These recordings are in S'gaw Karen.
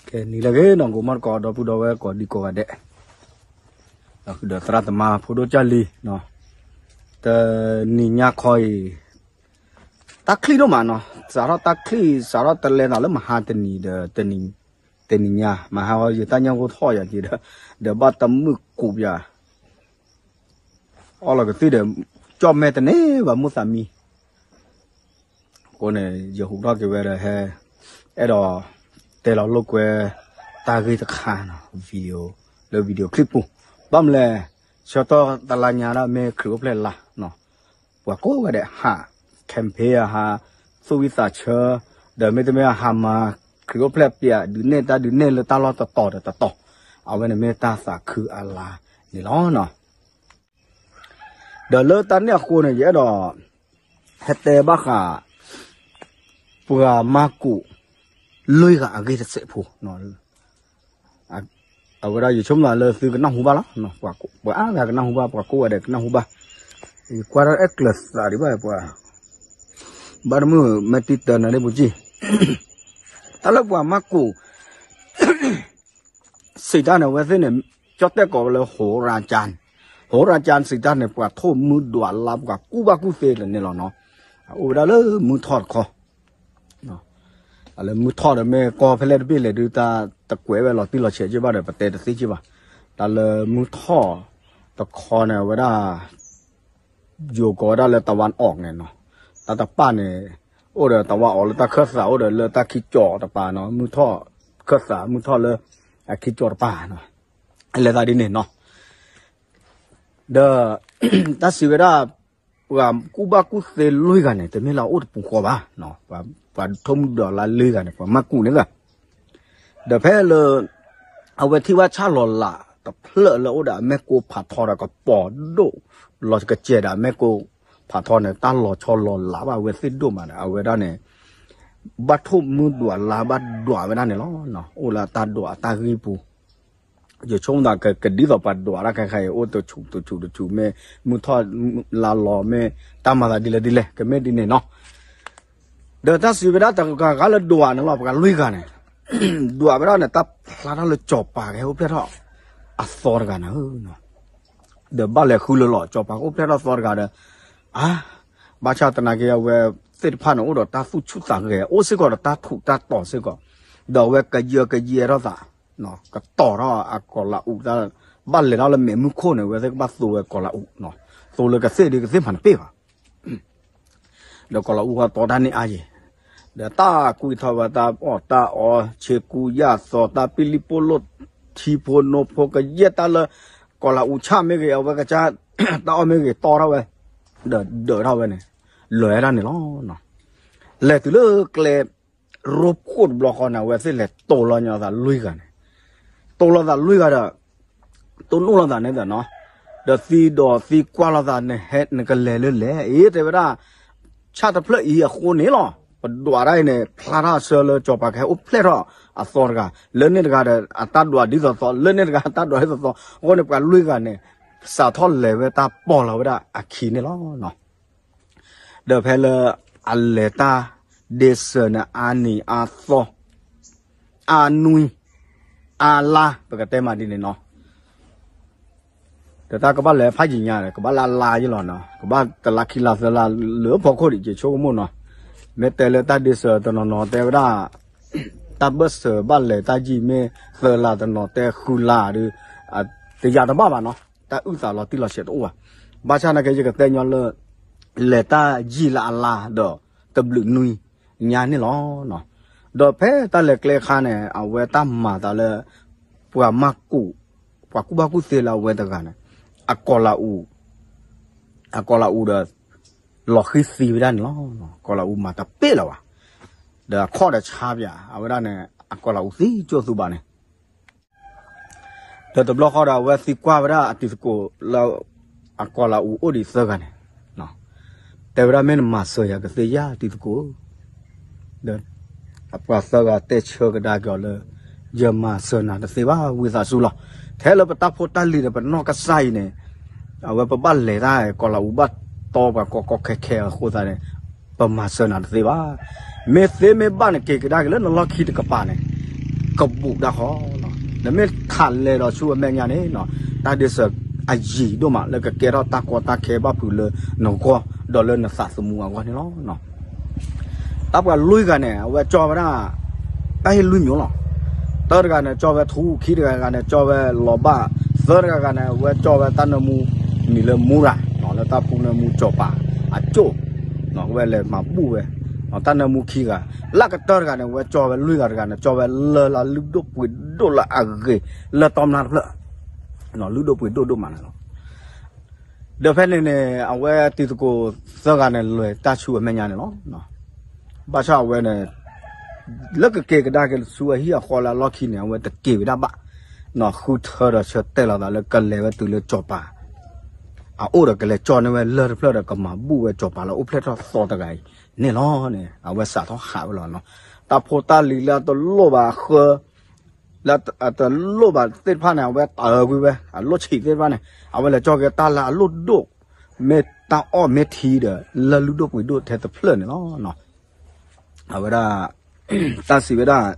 ကဲနံၤလၢအဂ့ၤနီၤ ကိးမီၢ်တကိး ဒီပုၢ်ဒီဝဲၢ်ကိးဒံကိးဂၤဒဲး, ဒီးသရၣ်သမါဖိဒိၣ်ကၢ်လံၤ, တနံၤညါခီအံၤ တၢ်ချံၣ်ဒိၣ်မးနီၤ, စးထီၣ်တၢ်ချံၣ် စးထီၣ်တလဲသးလၢမဟါတနံၤဒီး တနံၤညါ မဟါဃီယတၢ်ညၣ်ဂိၢ်ထီၣ်ယၤက့ၤဒီး ဒီးဘၣ်တမုာ်ကူးပၠး အီၣ်လီၤကသံၣ်ဒီး ကၠီၣ်မဲာ်တန့ၢ်ဘၣ် မိၢ်သးမံ အဃိန့ၣ် ယဟူးထီၣ်က့ၤဝဲဒီးဟဲ အဲၣ်ဒိး တဲလီၤလိာ်ကွဲ တၢ်ဂ့ၢ်တခါနီၤ video လၢ video clip ပူၤ, ဘၣ်မနုၤလဲၣ် ဆၢကတီၢ်တလါညါဒၣ်မ့ၢ်ခရံာ်အိၣ်ဖျဲၣ်လါနီၤ, ပှၤကိးဂၤဒဲးဟး campaign အဟး သူၣ်ဝံၣ်သးဆၢ ဒီးမ့တမ့ၢ်ဟးမၤ ခရံာ်အိၣ်ဖျဲၣ်ပၠး ဒုးနဲၣ်တၢ်ဒုးနဲၣ်လၢတၢ်လီၢ်တတီၤဒီးတတီၤ, အဝဲန့ၣ်မ့ၢ်တၢ်သးခုအလါန့ၣ်လီၤ. ဒီးလၢတၢ်န့ၣ်အဃိန့ၣ် ယအဲၣ်ဒိး ဟဲတဲဘၣ်ဃး ပှၤမၤကူး လွံၢ်ဂၤအဂ့ၢ်တစဲးဖိ အဝဲဒၣ်ယဆိကမိၣ်လၢသုကနၢ်ဟူဘၣ်လီၤ, ပှၤအါဂၤကနၢ်ဟူဘၣ် ပှၤကိးဂၤဒဲးကနၢ်ဟူဘၣ်, ယကွၢ်ထီၣ်အဲၣ်ကျၢၤသးဒံးဘၣ်ပှၤ, ဘၣ်တမုၢ်မ့ၢ်တံတၢနၤဒ့ပူၤကံၢ်, တၢ်လၢပှၤမၤကူး စံးတၢ်န့ၣ် အဝဲသ့ၣ်န့ၣ် ကၠီၣ်တဲၣ်ကိးဝဲလၢ ဟိရၤကၠၢၣ်, ဟိရၤကၠၢၣ်စံးတၢ်န့ၣ် ပှၤထိၣ်မူဒွးလါ ပှၤကူၣ်ဘၣ်ကူၣ်သ့လၢာ်န့ၣ်လီၤနီၤ, အအိၣ်ဝဲဒၣ်လၢမုၢ်ထီၣ်တခီ လၢမုၢ်ထီၣ်ဒီးမ့ၢ်ကီၢ်ဖဲလဲၣ်တဘ့ၣ်လဲၣ်ဒုး တၢ်တကွဲးဝဲလီၤတံၢ်လီၤဆဲးက့ဘၣ်ဒီး ပတဲတသ့က့ဘၣ်, တၢ်လၢမုၢ်ထီၣ်တခီန့ၣ် အဝဲဒၣ် ယိၤကိးဝဲဒၣ်လၢ တဝၣ်အီးန့ၣ်နီၤ, တၢ်တပၣ်န့ၣ် အိၣ်ဒီးတဝၣ်အီးလၢတၢ်ခၢၣ်သး အိၣ်ဒီးလၢတၢ်ခံကၠီၤတပၤနီၤ, မုၢ်ထီၣ်ခၢၣ်သး မုၢ်ထီၣ်လၢအခံကၠီၤတပၤနီၤ, လဲၤသးဒ်န့ၣ်နီၤ, ဒီး တၢ်စံးဝဲဒၣ် ပှၤကူၣ်ဘၣ်ကူၣ်သ့လွံၢ်ဂၤန့ၣ် တမ့ၢ်လၢအအိၣ်တပူၤဃီဘၣ်, ပှၤထိၣ်မူဒွးလါလွံၢ်ဂၤန့ၣ် ပှၤမၤကူးန့ၣ်လီၤ. ဒီးဖဲလၢ အဝဲထံၣ်ဘၣ်ဆၣ်လီၤလးတဖျၢၣ်လၢအိၣ်ဒီးအမဲၢ်ကိဖးထီဒီးကပီၤဒိၣ်လီၤကစဲးဒီးအမဲၢ်ကိဖးထီန့ၣ် တၢ်လီၤဆီလီၤလးဘၣ်အဝဲသ့ၣ်ဒိၣ်မးဒီး အဝဲဒၣ်န့ၣ် ဘၣ်ထိၣ်မူဒွးလါဘၣ်ဒွးဝဲဒၣ်န့ၣ်လီၤ. အိၣ်လၢအတၢ်ဒွးအတၢ်ဂံၢ်ပူၤ ယဆိကမိၣ်သးကဒ်သိးပှၤဒွးတၢ်ခဲခါအံၤ အိၣ်တဆူးတဆူးတဆူး မ့ၢ်မုၢ်ထီၣ်လါလီၤ မ့ၢ်တၢ်မၤသးဒ်လဲၣ်ဒ်လဲၣ် ကမ့ၢ်ဒ်န့ၣ်နီၤ. ဒီးတၢ်စံးဝဲဒၣ်တဂၤဂၤလၢဒွးန့ၣ်လီၤ ပှၤလွံၢ်ဂၤန့ၣ် ဒွးဝဲဒၣ်န့ၣ် တၢ်ဖျါထီၣ်လၢစီၤပၤကဟဲအိၣ်ဖျဲၣ်ထီၣ်အသီတဂၤန့ၣ် ဒီးဘၣ်လဲၤဃုလၢလီၤ စီၤပၤကအိၣ်ဖျဲၣ်ထီၣ်သီတဂၤဒီး အါ ဘၣ်ဆၣ်သနာ်က့အဝဲသ့ၣ်တဖၣ်န့ၣ် အိၣ်ဒီးတၢ်သူၣ်ဆူၣ်သးဂဲၤ အိၣ်စ့ၢ်ကီးဒီးတၢ်ထူးတၢ်တီၤစ့ၢ်ကီး ဒီးအဝဲကယၢကယဲထီၣ်သး ကတီၤထီၣ်အကီၤလးအူး ဘၣ်လဲၤထီၣ်လၢမဲာ်မုၢ်ခိၣ်န့ၣ် အဝဲသ့ၣ်ကဘၣ်သိဝဲကီၤလးအူး သိလၢကသ့ၣ်ဒ်ကသ့ၣ်မၤတပ့ၢ်ဘၣ် ဒီးကီၤလးအူးဃီတီတၢ်န့ၢ်အါယံၤ ဒီးတၢ်ကွံာ်ထီၣ်ဝဲတၢ်အီၣ်တၢ်အီ ဆ့ကူယၢ်သီ တၢ်ပံလံၣ်ပိၢ်လိၣ် ထံဖိနိဖိ ကယဲၢ်တၢ်လၢ ကီၤလးအူးဆၣ်မ့ၢ်ဂ့ၤ အဝဲကစၢ် တၢ်အီၣ်မ့ၢ်ဂ့ၤ တီထီၣ်ဝဲ ဒီးဒၢးထီၣ်ဝဲန့ၣ် လၢာ်ဝဲဒၣ်န့ၣ်လီၤ. လဲၤတုၤလၢကျဲ ရိဖှိၣ်တဘျီဃီန့ၣ် အဝဲသ့ၣ်လဲၤတိၢ်လီၤညီသးလွံၢ်ဂၤန့ၣ် တိၢ်လီၤသးလွံၢ်ဂၤဒီး တိၢ်နီၣ်လီၤသးန့ၣ်ဒီးနီၤ ဒီးသံဒိးသံကွၢ်လိာ်သး နကလဲၤလၢလဲၣ် အ့ တဲဝဲဒၣ် ဆၣ်တဖျၢၣ်အံၤအဃိန့ၣ်လီၤ ပဒွးတၢ်အံၤန့ၣ် ဖျါထီၣ်အဆၢလၢစီၤပၤကဟဲအိၣ်ဖျဲၣ်ထီၣ်အသီတဂၤ လၢန့ၣ်တဂၤဒီး အတၢ်ဒွးဒ်သိးသိး လၢန့ၣ်တဂၤအတၢ်ဒွးဒ်သိးသိး အဃိန့ၣ် ပှၤလွံၢ်ဂၤန့ၣ် စးထီၣ်လဲၤဝဲတၢ်ပီၢ်လီၤဝဲဒၣ်အခံန့ၣ်လီၤ. ဒီးဖဲလၢအလဲၤတၢ်ဒ့စၢၤန့ၣ် အါနံၤအါသီ အါနွံ အါလါ ပကတဲမးဒ်န့ၣ်နီၤ ဒီးတၢ်ကဘၣ်လဲၤဖးယံာ်ညါဒီး ကဘၣ်လၢအလါယ့လီၤနီၤ ကဘၣ်တလါခံလါသၢလါလၢဖီခိၣ်ဒံး ယဆိကမိၣ်နီၤ မ့ၢ်တဲလၢတၢ်ဒ့စၢၤတနီၤနီၤတဲဝဲဒၣ် တၢ်ဘၢၣ်စၢၤဘၣ်လဲၤတၢ်ယံာ်မ့ၢ်သၢလါတနီၤတဲဃုလါဒီး တယာ်တဘၣ်ဘၣ်နီၤ တၢ်အုၣ်သးလီၤတံၢ်လီၤဆဲးတအိၣ်ဘၣ် ဘၣ်ဆၣ်နာ်က့ယကတဲညီလၢ လဲၤတၢ်ယံာ်လၢအလါဒီး တဘျုးနွံညါန့ၣ်လီၤ. ဒီးဖဲတၢ်လဲၤကျဲအခါန့ၣ် အဝဲတၢ်မၤသးလၢ ပှၤမၤကူး ပှၤကူၣ်ဘၣ်ကူၣ်သ့လၢအဝဲတဂၤန့ၣ် အကီၤလးအူး အကီၤလးအူးဒီး လီၤဃံၤသံဝဲဒၣ်န့ၣ်လီၤ. ကီၤလးအူးမၤတပ့ၢ်လၢၤဘၣ် ဒီးအခီၣ်ဒီးဆါပၠး အဝဲဒၣ်န့ၣ် အကီၤလးအူးသံကၠိၣ်သူဘၣ်န့ၣ် ဒီးတဘျီဃီဒီး အဝဲသံကွၢ်ဝဲဒၣ်အတံၤသကိးလၢ အကီၤလးအူးအိၣ်ဒံးသၢဂၤန့ၣ် တဲဝဲဒၣ်မ့ၢ်နမၤစၢၤယၤကသ့ဧါ တံၤသကိးဧၢ, ဒီးအပှၤသၢဂၤတဲဆၢကဒါက့ၤအီၤလၢ ယမၤစၢၤနၤတသ့ဘၣ် ဝံသးစူၤလီၤ. ထဲလၢပတၢ်ဖိတၢ်လံၤဒီး ပနီၢ်ကစၢ်အံၤန့ၣ် အဝဲပဘၣ်လဲၤတၢ်ကီၤလးအူးဘၣ်တီပှၤကီကီခဲခဲအဃိသတးန့ၣ် ပမၤစၢၤနၤတသ့ဘၣ်. မ့ၢ်သ့မ့ၢ်ဘၣ်န့ၣ် က့ၤကဒါက့ၤလၢနလီၢ်ခံတကပၤန့ၣ် ကဘူးတၢ်ဃီလီၤ. နမ့ၢ်ထးလဲၤဒီးဆူအမဲာ်ညါန့ၣ်နီၤ, တၢ်ဒ့စၢၤအယံၤဒိၣ်မး လၢကကဲထီၣ်တၢ်ကီတၢ်ခဲဘၣ်ဖုးလၢနဂီၢ် ဒီးလၢနသးသမူအဂီၢ်န့ၣ်လီၤ. တၢ်ပှၤလွံၢ်ဂၤန့ၣ် အဝဲကၠီဝဲဒၣ် တၢ်ဟ့ၣ်လွံၢ်မျိုးလီၤ. တၢတဂၤန့ၣ် ကၠီဝဲထူ, ခံတဂၤန့ၣ် ကၠီဝဲလီၤဘၣ်, သၢတဂၤန့ၣ် အဝဲကၠီဝဲတၢ်နၢမူ မံၤလၢမူရၤ, လၢတၢ်ဖူနၢမူစီၤပၤအကၠိၣ်, အဝဲလဲၤမၤဘူၣ်ဝဲ တၢ်နၢမူခံဂၤ, လၢကတၢၢ်တဂၤန့ၣ် အဝဲကၠီဝဲလွံၢ်ဂၤတဂၤန့ၣ် ကၠီဝဲလၢလၢလုၢ်ဒိၣ်ပှ့ၤဒိၣ်လၢအဂ့ၤ လၢတီမျၢ်တဖျၢၣ်, လုၢ်ဒိၣ်ပှ့ၤဒိၣ်ဒိၣ်မးန့ၣ်လီၤ. ဒီးဖဲန့ၣ်န့ၣ် အဝဲတံၤသကိးသၢဂၤန့ၣ် လဲၤတၢ်ဆူအမဲာ်ညါန့ၣ်လီၤ. ဘၣ်ဆၣ်အဝဲန့ၣ် လၢကက့ၤကဒါက့ၤဆူအဟံၣ်အဃီလၢအလီၢ်ခံန့ၣ် အဝဲတက့ၤဝဲဒၣ်ဘၣ်, ဃုထၢဒီးဆၢတဲာ်လီၤသးလၢကလဲၤဝဲတုၤလၢစီၤပၤ အအိၣ်ဒီးကလဲၤကၠီန့ၢ်ဝဲလၢၢ်တဖျၢၣ်ဒီးကမၤဘူၣ်ဝဲစီၤပၤလၢအိၣ်ဖျဲၣ်ထီၣ်သီတဂၤအံၤန့ၣ်လီၤန့ၣ် အဝဲစးထီၣ်ဟးဝဲလီၤနီၤ. တၢ်ဖိတၢ်လံၤလၢအတလိၣ်ဘၣ်အဃၢ လၢအတလိၣ်ဘၣ်သ့ၣ်တဖၣ်န့ၣ် အဝဲတၢ်အၢကွံာ်ဝဲ အလိၣ်ဆံးသ့ၣ်တဖၣ်န့ၣ် အဝဲလဲၤကၠီက့ၤတၢ်လၢအလိၣ်ဒိၣ် မ့ၢ်တၢ်အီၣ်မ့ၢ်ထံဒီး လၢလုၢ်ဒိၣ်ပှ့ၤဒိၣ်ထဲတဖျၢၣ်န့ၣ်လီၤ. အဝဲဒၣ် တၢ်စံးဝဲဒၣ်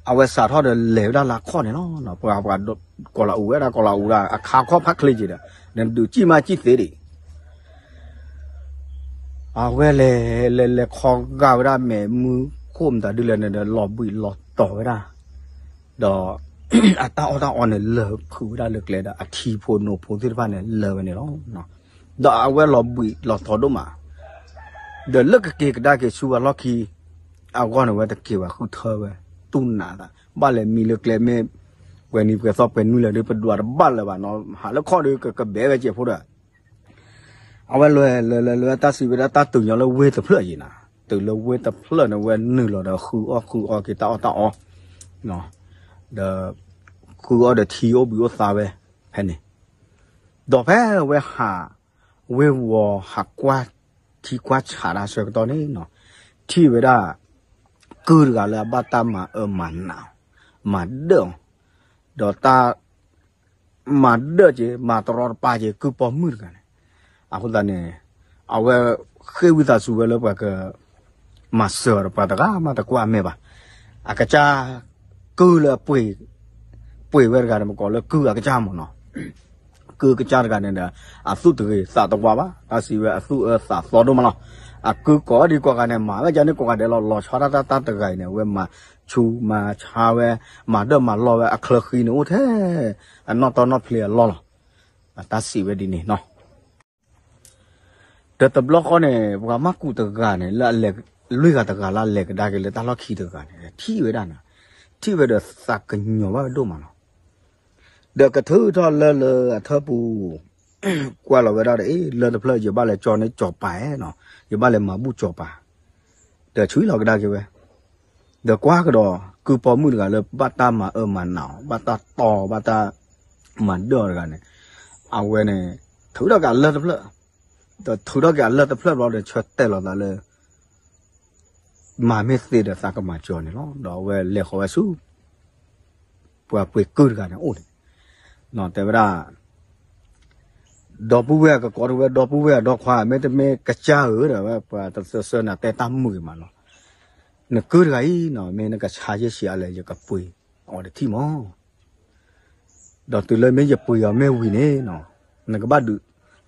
အဝဲစးထီၣ်ဒီးလဲၤဝဲဒၣ်လၢအခီၣ်န့ၣ်လီၤ. ပှၤ ပှၤ ကီၤလၤအူဝဲဒၣ် ကီၤလၤအူဒၣ် အခါခီၣ်ဖးချ့က့ၤဒီး နဒုးစံၣ်မးစံၣ်သ့ဒံး အဝဲလဲၤ လဲၤ လဲၤခီဂာ်ဝဲဒၣ်မဲာ်မုၢ်ခိၣ်မတၤဒုလဲၣ်န့ၣ်ဒီး လီၤဘှံးလီၤတီၤဝဲဒၣ်, ဒီး အတၢ်အီၣ်တၢ်အီန့ၣ် လၢာ်ဖုးဝဲဒၣ်လၢကျဲဒီး အထံဖိနိဖိသ့ၣ်တဖၣ်န့ၣ် လၢာ်ဝဲန့ၣ်လီၤ. ဒီးအဝဲလီၤဘှံးလီၤတီၤဒိၣ်မး, ဒီးလၢကက့ၤကဒါက့ၤဆူအလီၢ်ခံ အဂီၢ်န့ၣ် ဝဲတက့ၤဝဲဃုထၢဝဲ တူၢ်နးသး ဘၣ်လဲၤမံလၢကျဲမ့ၢ် ပှဲၤနံၤပှဲၤသီပှဲၤနွံလၢာ်ဒီး ပဒွးတဘၣ်လၢၤဘၣ်နီၤ ဟးလၢခီၣ်ဒီးကကဘဲဝဲကဲးဖိဒီး အဝဲလဲၤ လဲၤ လဲၤ လဲၤ တၢ်စံးဝဲဒၣ်တၢ်တုၤညီလၢဝ့ၢ်တဖျၢၣ်အံၤနၤ, တုၤလၢဝ့ၢ်တဖျၢၣ်န့ၣ် ဝဲနုာ်လီၤဒီးဃုအီၣ်ဃုအီက့ၤတၢ်အီၣ်တၢ်အီ, ဒီး ဃုအီဒီးထံအိၣ်ဘှံးအိၣ်သါဝဲ ဖဲန့ၣ်, ဒီးဖဲဝဲဟး ဝ့ၢ်ဝီၤဟးကွၢ် ထံကွၢ်ဆးတၢ်ဆၢကတီၢ်န့ၣ်နီၤ, ထံၣ်ဝဲဒၣ် ကုၢ်တဂၤလၢအဘၣ်တၢ်မၤအၢမၤနးအီၤ, မၤဒၢၣ်အီၤ, ဒီးတၢ် မၤဒၢၣ်က့ၤ မၤတရီတပါက့ၤ ကုၢ်ပိာ်မုၣ်တဂၤန့ၣ်, အဃိသတးန့ၣ် အဝဲဃ့ဝံသးစူၤဝဲလၢပှၤက မၤစၢၤအီၤဒီးပှၤတဂၤမးတကွၢ်မဲာ်ဘၣ်, အကစၢ် ကုၢ်လၢအပှ့ၤ ပှ့ၤဝဲတဂၤန့ၣ် ပကိးလၢကုၢ်အကစၢ်မ့ၢ်နီၤ ကုၢ်ကစၢ်တဂၤန့ၣ်ဒီး အသူၣ်တဂ့ၤသးတဝါဘၣ်, တၢ်စံးဝဲအသူၣ်အၢသးသီဒိၣ်မးလီၤ. အကုၢ်ကိးဒံကိးဂၤန့ၣ် မၤဝဲဒ်န့ၣ်ကိးဂၤဒဲးလီၤ, လီၤဆီဒၣ်တၢ်တဂၤအံၤန့ၣ် အဝဲမၤဆူးမၤဆါဝဲ, မၤဒၢၣ်မၤလီၢ်ဝဲ အချၢဃံန့ၣ်အိၣ်ထဲ အနီၣ်တီနီၣ်ဖျ့အလီၢ်လီၤ. အတၢ်စံးဝဲဒ်န့ၣ်နီၤ ဒီးတဘျီဃီန့ၣ် ပှၤမၤကူးတဂၤန့ၣ် လၢအလဲၤ လွံၢ်ဂၤတဂၤလၢအလဲၤကဒါက့ၤလၢတၢ်လီၢ်ခံတဂၤန့ၣ် ထံၣ်ဝဲဒၣ်န့ၣ်, ထံၣ်ဝဲဒီးသးကညီၤဘၣ်ဝဲဒိၣ်မးလီၤ. ဒီးကထုးထီၣ်လၢလၢအထၢၣ်ပူၤ ကွၢ်လီၤဝဲဒၣ်ဒီး အ့ လၢတဖျၢၣ် ယဘၣ်လဲၤကၠီန့ၢ်စီၤပၤနီၤ, ယဘၣ်လဲၤမၤဘူၣ်စီၤပၤ, ဒီးဆူလီၤကဒါက့ၤဝဲ, ဒီးကွၢ်ကဒီး ကုၢ်ပိာ်မုၣ်တဂၤလၢဘၣ်တၢ်မၤအၢမၤနးအီၤ ဘၣ်တၢ်တီ ဘၣ်တၢ်မၤဒၢၣ်အီၤတဂၤန့ၣ်, အဝဲန့ၣ် ထုးထီၣ်က့ၤအလၢၢ်တဖျၢၣ်, ဒီးထုးထီၣ်က့ၤအလၢၢ်တဖျၢၣ်ဘျီဒီး ဆၢတဲာ်လီၤသးလၢ မၤမ့ၢ်သ့ဒီးသးကမၤစၢၤန့ၣ်လီၤ. ဒီးအဝဲလဲၤဃီၤဝဲဆူ ပှၤပှ့ၤကုၢ်တဂၤန့ၣ်အိၣ်န့ၣ်, တဲဝဲဒၣ် ဒီပုၢ်ဝဲၢ်အကကိးထီၣ်ဝဲ ဒီပုၢ်ဝဲၢ်အဒီခွါ မ့တမ့ၢ်ကစၢ်ဧၢ ဒီးဝဲပှၤတသၢဆၢနၤတဲတၢ်မုာ်ဂ့ၤမးလီၤ. နကုၢ်တဂၤအံၤနီၤ မ့ၢ်နကဆါယဲၢ်ဆံးအါလဲၣ် ယကပှ့ၤအီၤတထံၣ်မး ဒီးတုၤလၢမ့ၢ်ယပှ့ၤအီၤမ့ၢ်ဝံၤန့ၣ်နီၤ နကဘၣ်ဒုး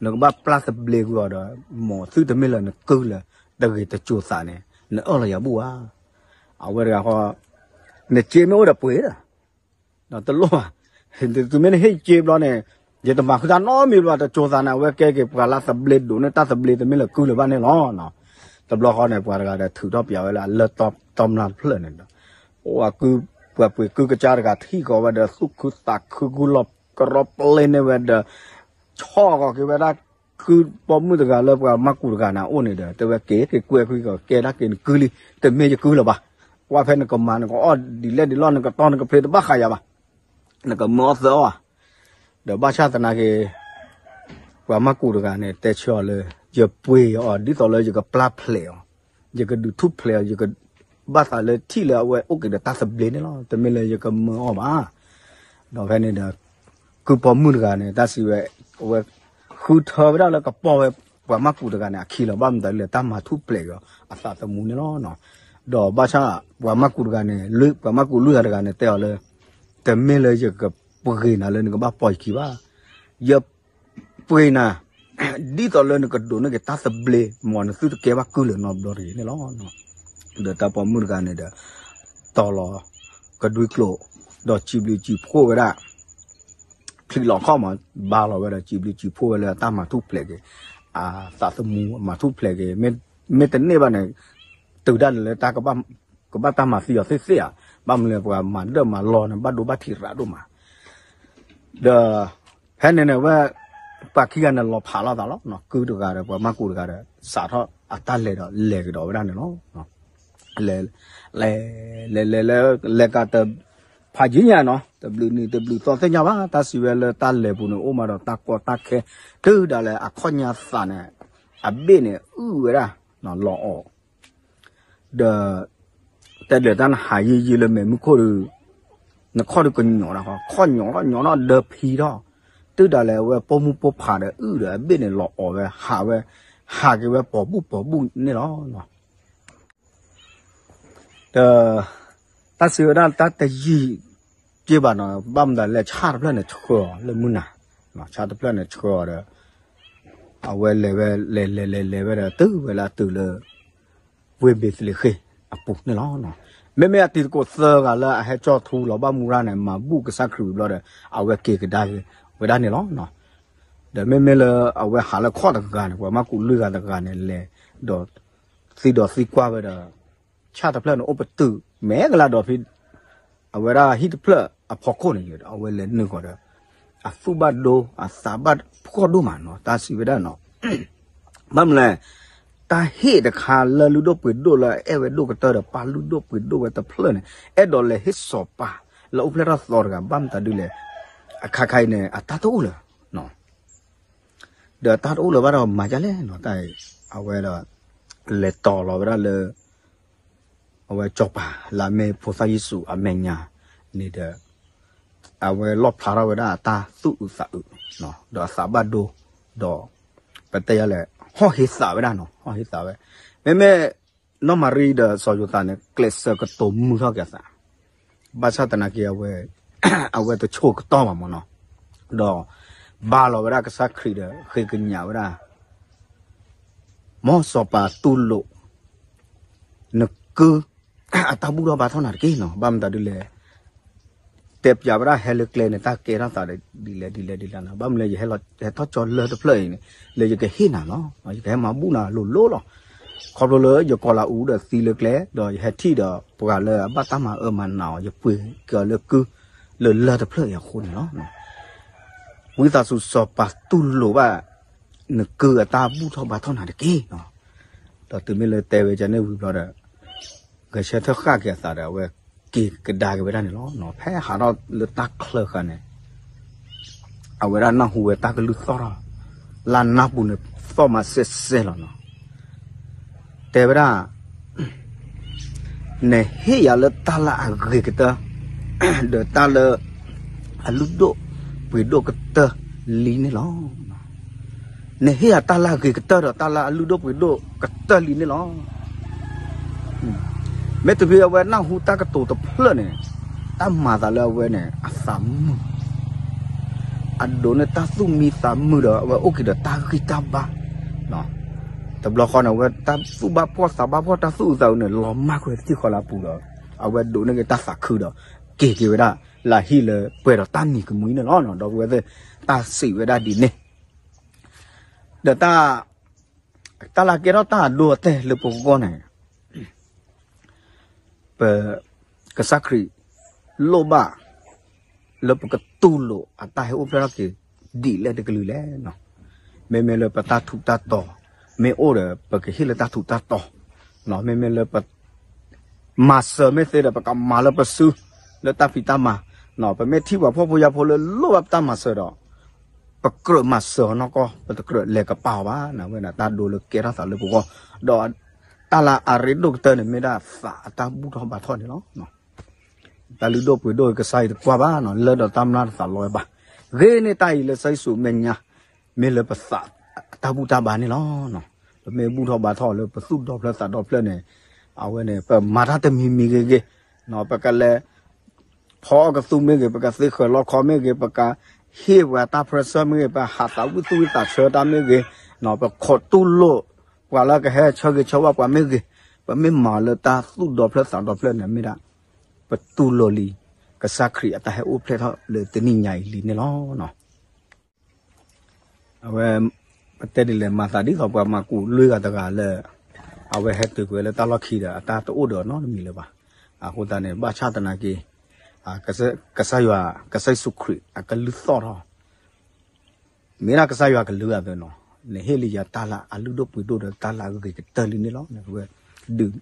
နကဘၣ်ပျၢ်သဘျ့ကွံာ်အီၤဒီး မ်သုတမ့ၢ်လၢနကုၢ်လၢ တဂ့ၤတစိၤသးန့ၣ် နအၢၣ်လီၤယၤဘူၣ်ဧါ. အဝဲတဂၤဃီ နစ့မ့ၢ်အိၣ်ဒီးပှ့ၤဒီး တလိၣ်ဘၣ်. တုၤမ့ၢ်နဟ့ၣ်စ့ဘျီန့ၣ် ယတမၤဃုာ်တၢ်နီတမံၤဘၣ် တစိၤသးန့ၣ် အဝဲကဲက့ၤပှၤလၢသဘျ့ဒိးန့ၢ်တၢ်သဘျ့ တမ့ၢ်လၢကုၢ်လၢၤဘၣ်န့ၣ်လီၤ. တဘျီဃီန့ၣ် ပှၤတဂၤဒီးထုးထီၣ်ပျးဝဲလၢအလၢၢ်တီမျၢ်တဖျၢၣ်န့ၣ်ဒီး အိၣ်အကုၢ် ပှၤပှ့ၤကုၢ်ကစၢ်တဂၤထံၣ်ဃီၤဝဲဒီး သူၣ်ခုသးခု ဂုၢ်လီၤကရီပျ့န့ၢ်ဝဲဒီး ဆီၣ်ဂီၤက့ၤဝဲဒၣ် ကုၢ်ပိာ်မုၣ်တဂၤလၢပှၤမၤကူးတဂၤန့ၣ်အိၣ်န့ၣ်ဒီး တဲဝဲက့ၤက့ၤကွဲကွံာ်ကီး ကဲဒၣ်က့ၤနကုၢ်လံ တမ့ၢ်ယကုၢ်လၢၤဘၣ်. ကွၢ်ဖဲနကမၤနကအီၣ်ဒ်လဲၣ်ဒ်လဲၣ် နကတီၢ်နကဖျ့တဘၣ်ဃးယၤဘၣ်. နကမၢအီၣ်သၢအီၣ်ဧါ. ဒီးဘၣ်ဆၣ်သနာ်က့ ပှၤမၤကူးတဂၤန့ၣ် တဲဆၢအီၤလၢ ယပှ့ၤအီၤ ဒ်သိးလၢယကပျၢ်ဖျဲးအီၤ, ယကဒုးထူၣ်ဖျဲးအီၤ, ယကဘၣ်သးလၢထံၣ်လၢအဝဲအိၣ်က့ၤဒီးတၢ်သဘျ့န့ၣ်လီၤ. တမ့ၢ်လၢယကမၢအီၣ်ဘၣ်. ဒီးဖဲန့ၣ်ဒီး ကုၢ်ပိာ်မုၣ်တဂၤန့ၣ် တၢ်စံးဝဲ အဝဲ ဃုထၢဝဲဒၣ်လၢကပီၢ်ဝဲ ပှၤမၤကူးတဂၤန့ၣ် အခံလီၤ ဘၣ်မတၤဒ်လဲၣ် တၢ်မၤထူၣ်ဖျဲးအီၤ အသးသမူန့ၣ်လီၤ. ဒီးဘၣ်ဆၣ်ပှၤမၢ်ကူးတဂၤန့ၣ် ပှၤမၢ်ကူးလွံၢ်ဂၤတဂၤန့ၣ် တဲအီၤလၢ တမ့ၢ်လၢယကပှ့ၤနၤလၢနကဘၣ်ပိာ်ယခံဘၣ်. ယပှ့ၤနၤ ဒ်သိးလၢနကဒိးန့ၢ်က့ၤတၢ်သဘျ့ မ်နသုတကဲဘၣ်ကုၢ်လၢၤနီတဘျီတဂ့ၤန့ၣ်လီၤ. ဒီးတၢ်ပိာ်မုၣ်တဂၤန့ၣ်ဒီး တီၤလီၤကဒွံကျိာ် ဒီးစံးဘျုးစံးဖှိၣ်ဝဲဒၣ် ချံးလီၤခီၣ်မး ဘါလီၤဝဲဒီး စံးဘျုးစံးဖှိၣ်ဝဲလၢအတၢ်မၤထူၣ်ဖျဲးက့ၤ အသးသမူမၤထူၣ်ဖျဲးက့ၤ မ့တန့ၢ်ဘၣ်န့ၣ် တုၤဒၣ်လဲာ်လၢတၢ်ကဘၣ်တၢ်မၤသံအီၤသ့ၣ်သ့ၣ်ဧါ. ဘၣ်မနုၤလဲၣ် ပှၤမၤဒၢၣ်မၤလီၤန့ၣ် ဘၣ်ဒိဘၣ်ထံးရးဒိၣ်မး ဒီး ဖဲန့ၣ်န့ၣ်ဝဲ ပှၤခံဂၤန့ၣ်လီၤဖးလိာ်သးလီၤ. ကုၢ်တဂၤဒီးပှၤမၢ်ကူးတဂၤဒီး စးထီၣ်အတၢ်လဲၤဒီးလဲၤကဒီးဝဲဒၣ်န့ၣ်လီၤ. လဲၤ လဲၤ လဲၤ လဲၤ လဲၤကတၢၢ် ဖးယံၤညါနီၤ တဘျုးနံၤတဘျုးသီသ့ၣ်ညါဘၣ် တၢ်စံးဝဲလၢတၢ်လဲၤပူၤန့ၣ် အိၣ်မးဒီးတၢ်ကီတၢ်ခဲ တုၤဒၣ်လဲာ်အခီၣ်ညါသးန့ၣ် အဘ့ၣ်န့ၣ်အုၣ်ဝဲဒၣ် လီၤအီၣ် ဒီး တဲဒၢးတၢ်နဟးယံၤယံၤလၢမဲာ်မုၢ်ခိၣ်ဒီး နခီၣ်ဒီးကညီၤဒၣ် ခီၣ်ညီၤထီၣ်ညီၤထီၣ်ဒၢဖံထီၣ် တုၤဒၣ်လဲာ်အဝဲပိာ်မုၣ်ပိာ်ဖးဒီးအုၣ်ဒီး အဘ့ၣ်န့ၣ်လီၤအီၣ်ဝဲ ဟးဝဲ ဟးက့ၤဝဲပိာ်ဘူၣ်ပိာ်ဘူၣ်န့ၣ်လီၤ. ဒီး တၢ်စံးဝဲဒၣ်တၢ်တယံာ်က့ဘၣ်နီၤ ဘၣ်မတၤလဲၣ် ဆၣ်တဖျၢၣ်န့ၣ်ဆှၢအီၤလၢမုၢ်နၤ ဆၣ်တဖျၢၣ်န့ၣ်ဆှၢအီၤဒီး အဝဲလဲၤဝဲ လဲၤလဲၤလဲၤလဲၤဝဲဒီး တုၤဝဲလၢအတုၤလၢ ဝ့ၢ်ဘ့းသလ့ဃ့ၣ်အပူၤန့ၣ်လီၤ. မ့မ့ၢ်အတံၤသကိးသၢဂၤလၢအဟဲကၠီၣ်ထူလီၤဘၣ်မူရၣ်န့ၣ် မၤဘူၣ်ကစၢ်ခရံာ်ဝံၤဘျီဒီး အဝဲက့ၤကဒါက့ၤဝဲဒၣ်န့ၣ်လီၤ. ဒီးမ့မ့ၢ်လၢအဝဲဟးလၢခီၣ်တဂၤန့ၣ် ပှၤမၢ်ကူးလွံၢ်ဂၤတဂၤန့ၣ် လဲၤဒီးသံဒီးသံကွၢ်ဝဲဒီး ဆၣ်တဖျၢၣ်န့ၣ်အိၣ်ပတုာ်မဲကလးဒီးဖံ အဝဲဒၣ်ဟံၣ်တဖျၢၣ်အဖီခိၣ်န့ၣ် အဝဲလဲၤနုာ်ဃီၤဒီး အသူၣ်ဘၣ်ဒိ အသးဘၣ်ဖှီၣ်ဒိၣ်မးနီၤ တၢ်စံးဝဲဒၣ်နီၤ ဘၣ်မနုၤလဲၣ် တၢ်ဟ့ၣ်တခါလၢလုၢ်ဒိၣ်ပှ့ၤဒိၣ်လၢအအဲၣ်ဝဲဒိၣ်ကတၢၢ်ဒီးပာ်လုၢ်ဒိၣ်ပှ့ၤဒိၣ်ဝဲတဖျၢၣ်န့ၣ် အဲၣ်ဒိးလဲၤဟ့ၣ်စီၤပၤလၢအိၣ်ဖျဲၣ်ထီၣ်သီတဂၤ ဘၣ်မတၤဒုလဲၣ် အခါခါအံၤန့ၣ် အတၢ်တအိၣ်လၢၤ ဒီးတၢ်တအိၣ်လၢၤဘၣ်ဒီးမၤဒ်လဲၣ်နီၤ တၢ်အံၤ အဝဲဒီး လဲၤတီၤလီၤဝဲဒၣ်လၢ အဝဲစီၤပၤလၢအမ့ၢ်ဖိသၣ်ယ့ၣ်ၡူးအမဲာ်ညါန့ၣ်ဒီး အဝဲလီၣ်ဖျါထီၣ်ဝဲဒၣ်အတၢ်သူၣ်အုးသးအုး ဒီးအသးဘၣ်ဒိ ဒီး ပတဲယၤလဲၣ် ဟီၣ်ဟ့သးဝဲဒၣ်နီၤ ဟီၣ်ဟ့သးဝဲ မ့မ့ၢ် နီၢ်မၤရံဒီးစီၤယိၤသးန့ၣ် ကျဲးစၢးကတိၤမုာ်ထီၣ်က့ၤအသး ဘၣ်ဆၣ်သနာ်က့ အဝဲတဆိကတီၢ်ဘၣ်မ့ၢ်နီၤ ဒီး ဘါလီၤဝဲဒၣ်ကစၢ်ခရံာ်ဒီး ဃ့ကညးဝဲဒၣ် မ်စီၤပၤတူၢ်လိာ် နကုၢ် အတၢ်ဘူၣ်ထီၣ်ဘါထီၣ်နၤတက့ၢ်နီၤ ဘၣ်မတၤဒုလဲၣ် တဲပၠးဝဲဒၣ်ဟဲလၢကျဲန့ၣ် တၢ်ကဲထီၣ်သးဒ်လဲၣ်ဒ်လဲၣ်ဒ်လဲၣ်နီၤ ဘၣ်မနုၤလဲၣ် ယဟဲထီၣ်ကၠီလၢၢ်တဖျၢၣ်အံၤန့ၣ် လၢယကဟ့ၣ်နၤလီၤ ယကဟဲမၤဘူၣ်နၤလိၤလိၤလီၤ ခီဖျိလၢယကီၤလၤအူဒီးသံလၢကျဲ ဒီးယဟဲထံၣ်ဒီးပှၤလၢအဘၣ်တၢ်မၤအၢမၤနးအီၤ ယပှ့ၤက့ၤအီၤလၢကုၢ် လၢလၢၢ်တဖျၢၣ်အံၤအဃိန့ၣ်လီၤ ဝံသးစူၤစီၤပၤတူၢ်လိာ်ဘၣ် နကုၢ်အတၢ်ဘူၣ်ထီၣ်ဘါထီၣ်နၤတက့ၢ်နီၤ ဒီးတုၤမ့ၢ်လၢတဲဝဲဒ်န့ၣ်ဝံၤဘျီဒီး ဂဲၤဆၢထၢၣ်ဃၣ်က့ၤအသးဒီး အဝဲက့ၤကဒါက့ၤဝဲဒၣ်န့ၣ်လီၤ. ဖဲဟးထီၣ်လၢတၢ်ချၢဃာ်န့ၣ် အဝဲဒၣ်နၢ်ဟူဝဲတၢ်ကလုၢ်သီၣ်ထီၣ် လၢနၢ်ပူၤန့ၣ်သီၣ်မးစဲစဲလီၤနီၤ. တဲဝဲဒၣ် နဟ့ၣ်ယၤလၢတၢ်လၢအဂ့ၤကတၢၢ် ဒီးတၢ်လၢ အလုၢ်ဒိၣ်ပှ့ၤဒိၣ်ကတၢၢ်လံန့ၣ်လီၤ. နဟ့ၣ်ယၤတၢ်လၢအဂ့ၤကတၢၢ်ဒီးတၢ်လၢအလုၢ်ဒိၣ်ပှ့ၤဒိၣ်ကတၢၢ်လံန့ၣ်လီၤ. မ့ၢ်တဖဲအဝဲနၢ်ဟူတၢ်ကတိၤတဖျၢၣ်န့ၣ် တၢ်မၤသးလၢအဝဲန့ၣ် အသးမုာ် အဒိးန့ၢ်တၢ်သူၣ်မံသးမုာ်ဒီး အဝဲအိၣ်က့ၤဒီးတၢ်ဂံၢ်တၢ်ဘါ တဘျီဃီန့ၣ် အဝဲတၢ်သူၣ်ဘၣ်ဖှီၣ်သးဘၣ်ဖှီၣ်တၢ်သူၣ်အုးသးအုးန့ၣ် လီၤမၢ်ကွံာ်ထံၣ်ဃီလၢအပူၤဒီး အဝဲဒိးန့ၢ်က့ၤတၢ်သးခုဒီး က့ၤက့ၤဝဲဒၣ် လၢဟံၣ်လၢပှဲၤဒီးတၢ်နံၤကမှံန့ၣ်လီၤ. ဒီပုၢ်ဝဲၢ်သ့ၣ် တၢ်စံးဝဲဒၣ်ဒ်န့ၣ် ဒီးတၢ် တၢ်လၢကဲထီၣ်တၢ်အဒိအတဲာ်လၢပဂီၢ်န့ၣ် ပ ကစၢ်ခရံာ်လိၣ်ဘၣ် လၢပကတူၢ်လိာ်အတၢ်ဟဲအိၣ်ဖျဲၣ်ထီၣ်က့ၤ ဒ်လဲၣ်တကလုာ်လဲၣ်. မ့မ့ၢ်လၢပတၢ်ထူးတၢ်တီၤ မ့ၢ်အိၣ်ဒီး ပကဟ့ၣ်လၢတၢ်ထူးတၢ်တီၤ, မ့မ့ၢ်လၢပ မၤစၢၤမ့ၢ်သ့ဒီး ပကမၤလၢပစု လၢတၢ်ဖံးတၢ်မၤ, ပမ့ၢ်ထံၣ်ပှၤဖှီၣ်ဖိယာ်ဖိလၢလိၣ်ဘၣ်ပတၢ်မၤစၢၤဒီး ပကြၢးမၤစၢၤအီၤနီၢ်ကီၢ် ပတကြၢးလဲၤကပာ်အီၤဘၣ်. ဝဲန့ၣ် တၢ်ဒိလၢကဲထီၣ်သးလၢပဂီၢ်, ဒီးတၢ်လၢအရ့ဒိၣ်ကတၢၢ်န့ၣ် မ့ၢ်ဒၣ်သးအတၢ်ဘူၣ်ထီၣ်ဘါထီၣ်န့ၣ်လီၤ. တၢ်လုၢ်ဒိၣ်ပှ့ၤဒိၣ်ကစၢ်အံၤတကွၢ်ဘၣ်, လၢဒီးတၢ်မျၢ်တသးလီဝဲဘၣ်. ဂ့ၤန့ၢ်တၢ်အံၤလၢကစၢ်ယ့ၣ်ၡူးအမဲာ်ညါ, မ့ၢ်လၢပသးအတၢ်ဘူၣ်တၢ်ဘါန့ၣ်လီၤ. ပမ့ၢ်ဘူၣ်ထီၣ်ဘါထီၣ်လၢပသူၣ်ဒီဖျၢၣ်သးဒီဖျၢၣ်န့ၣ်, အဝဲန့ၣ် ပမၤတၢ်တမံၤမံၤဂ့ၤဂ့ၤ, ပကလဲၤ ဖီအီၣ်ကသူမ့ၢ်ဂ့ၤ, ပကသ့ဃၢၤလီခီမ့ၢ်ဂ့ၤ, ပကဟ့ၣ်ပှၤတၢ် pressure မ့ၢ်ဂ့ၤ, ပဟးသးဝံၣ်သူၣ်ဝံၣ်သးဆၢတၢ်မ့ၢ်ဂ့ၤ, ပခိးတူၢ်လိာ်ပှၤလၢကဟဲဆၢဂ့ၤဆၢဝါပှၤမ့ၢ်ဂ့ၤ, ပမ့ၢ်မၤလၢတၢ်သူၣ်ဒီဖျၢၣ်သးဒီဖျၢၣ်န့ၣ်မ့ၢ်ဒၣ် ပတူၢ်လိာ်လံ ကစၢ်ခရံာ်အတၢ်ဟဲအိၣ်ဖျဲၣ်ထီၣ်လၢတနံၣ်ညါအံၤလံန့ၣ်လီၤ. အဝဲ ပတဲဒ်လဲၣ် မၤသးဒ်သိးပှၤမၤကူးလွံၢ်ဂၤတဂၤလၢ အဝဲဟဲတုၤကွံာ်လၢတၢ်လီၢ်ခံဒီး အတၢ်တအိၣ်ဒီးနီတမံၤလၢၤဘၣ်. အဃိသတးန့ၣ် ဘၣ်ဆၣ်သနာ်က့ ကစၢ်ယွၤ ကစၢ်ယ့ၣ်ၡူးခရံာ်အကလုၢ်သီၣ်ထီၣ် မ့ၢ်ဒၣ်ကစၢ်ယွၤကလုၢ်အသိးနီၤ, နဟ့ၣ်လံယၤတၢ်လၢအလုၢ်ဒိၣ်ပှ့ၤဒိၣ်ဒီးတၢ်လၢအဂ့ၤကတၢၢ်လံန့ၣ်လီၤ. ဝဲဒုး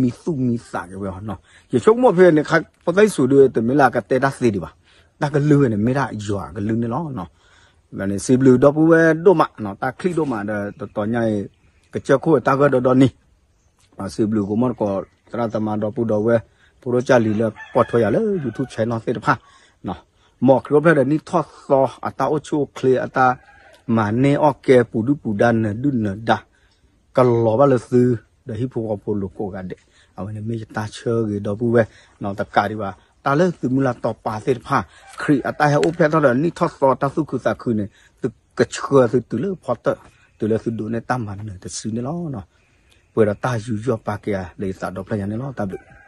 မံသူၣ်မံသးက့ၤဝဲနီၤ. ယဆိကမိၣ်ဖဲန့ၣ် ပသးယ့ၣ်ၡူးဒုးတမ့ၢ်လၢအကတဲတၢ်သ့ဒံးဘၣ်. တၢ်ကလုၢ်ဝဲန့ၣ် မ့ၢ်ဒၣ်ယွၤကလုၢ်န့ၣ်လီၤ. စံးဘျုးဒီပုၢ်ဝဲၢ်ဒိၣ်မး, တၢ်ချံၣ်ဒိၣ်မးဒီး တတီၤညါအံၤ ကစၢၢ်ခိၣ်တၢ်ဂီၢ်ဒီဒီနံၤ စံးဘျုးကိးမီၢ်တကိး သရၣ်သမါဒီပုၢ်ဒီဝဲၢ် ဖိဒိၣ်ကၢ်လံၤလၢကွၢ်ထွဲယၤလၢ YouTube channel သ့ၣ်တဖၣ်, မ်ခရံာ်အိၣ်ဖျဲၣ်ဒီးနံၣ်ထီၣ်သီအတၢ်အိၣ်ဆူၣ်အိၣ်ချ့ အတၢ်မၤန့ၢ်အီၣ်ကဲ ပူၤဒုၣ်ပူၤဒါ နၢၤဒုၣ်နၢၤဒါ ကလီၤဘၣ်လၢသု ဒီးဟံၣ်ဖိဃီဖိလိၤကိးဂၤဒဲး. အဝဲန့ၣ်မ့ၢ်ယတၢ်ဆၢဂ့ၤဒီပုၢ်ဝဲၢ် တကးဒံးဘၣ် တၢ်လၢသုမုၢ်လၢ်တီၤပာ်သ့ၣ်တဖၣ် ခရံာ်အတၢ်ဟဲအိၣ်ဖျဲၣ်ထီၣ်ဒီးနံၣ်ထီၣ်သီတၢ်သူၣ်ခုသးခုန့ၣ် သုကဆှၢသုတုၤလၢဖီတၢၣ် တုၤလၢသုဒိးန့ၢ်တၢ်မၤနၢၤတစုန့ၣ်လီၤ. ပှဲၤဒီးတၢ်ယူးယီၣ်ပာ်ကဲဧါ လၢယသးဒီဖျၢၣ်ညါန့ၣ်လီၤ. တၢ်ဘျုး